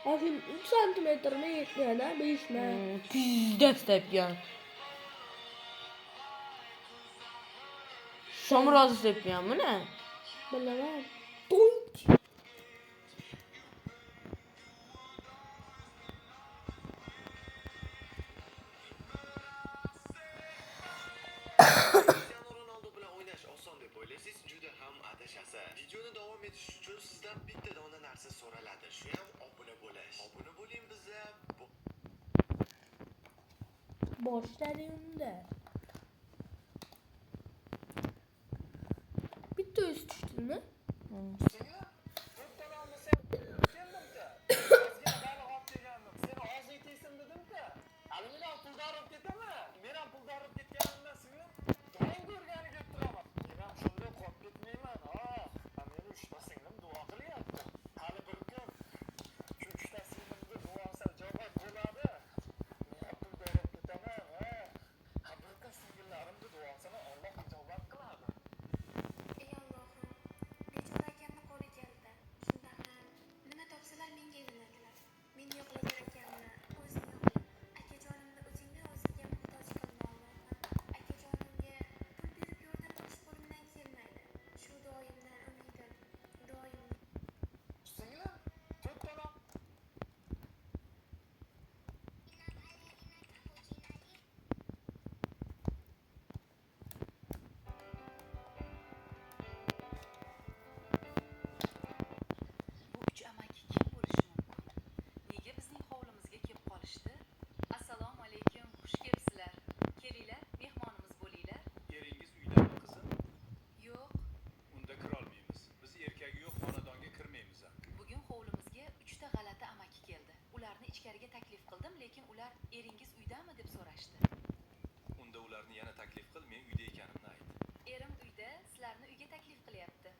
Lekin 3 santimetrni yetmaydi, 5 mi? Пиздец tepgan. Shomurodov tepganmi ne? Bilaman. To'nk. Cristiano Ronaldo bilan o'ynash oson deb o'ylaysiz, juda ham adashasiz. Videoni davom etish uchun sizdan bitta dona narsa so'raladi. Shu ham obuna bo'lish. Obuna bo'ling biza. Boshladi unda. Bitta o'zi tushdimi? Ey Allohim, bechora akamni qo'li keldi. Shunda ham nima topsalar menga ilinadilar. Men yo'qlagan akamni o'zing yo'qla. Akajonimni o'zingdan o'ziga muhtoj qilma, Allohim. Akajonimga pul berib yordam qilish qo'limdan kelmaydi. Shu duoyimdan umidim. Duoyimni Bu uch amaki kim bo'lishi mumkin? Nega bizning hovlimizga kelib qolishdi? Assalomu alaykum, xush kelibsizlar. Kelinglar, mehmonimiz bo'linglar. Eringiz uydami, qizim? Yo'q, Unda kirolmaymiz. Biz erkagi yo'q xonadonga kirmaymiz ham. bugun hovlimizga uchta g'alati amaki keldi. Ularni ichkariga taklif qildim, lekin ular eringiz uydami deb so'rashdi. Unda ularni yana taklif qil, men uyda ekanimni ayt. Erim uyda, sizlarni uyga taklif qilyapti.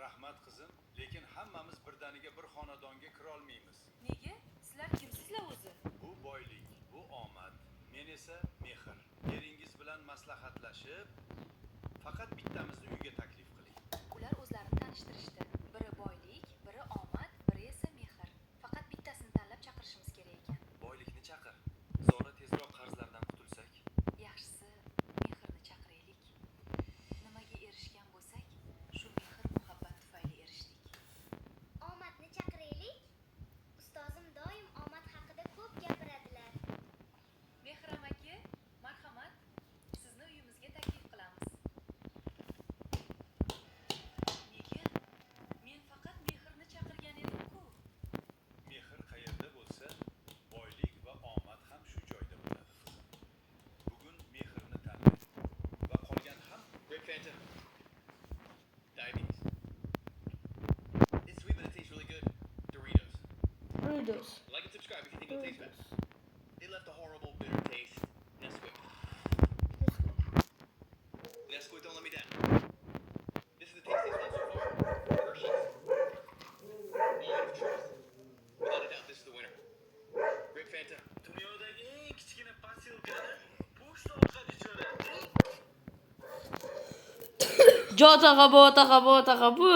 Rahmat, qizim, lekin hammamiz birdaniga bir xonadonga kirolmaymiz. Nega? Sizlar kimsizlar o'zi? Bu boylik, bu omad, men esa mehr. Eringiz bilan maslahatlashib, faqat bittamizni uyga taklif qiling. Ular o'zlarini tanishtirishdi. Biri boylik, biri omad, biri esa mehr. Faqat bittasini tanlab chaqirishimiz kerak ekan. Boylikni chaqir. Zora tezroq qarzlardan qutulsak. Yaxshisi mehrni chaqiraylik. Nimaga erishgan bo'lsak, shu mehr muhabbat tufayli erishdik. Omadni chaqiraylik. Ustozim doim omad haqida ko'p gapiradilar. Mehr amaki, marhamat, sizni uyimizga taklif qilamiz. Nega? Men faqat mehrni chaqirgan edim-ku. Mehr qayerda bo'lsa, boylik va omad ham shu joyda bo'ladi, qizim. Bugun mehrni tanlang va qolgan ham Grape Fanta. Diabetes. It's sweet, but it tastes really good. Doritos. Doritos. Like and subscribe if you think it'll taste better. They left a horrible bitter taste. Nesquik. Nesquik, don't let me down. This is the tastiest one so far. Hershey's. Moment of truth. Without a doubt, this is the winner. Grape Fanta. Dunyodagi eng kichkina posilkani pochta orqali jo'natdik. Jotaqa botaqa botaqa bu.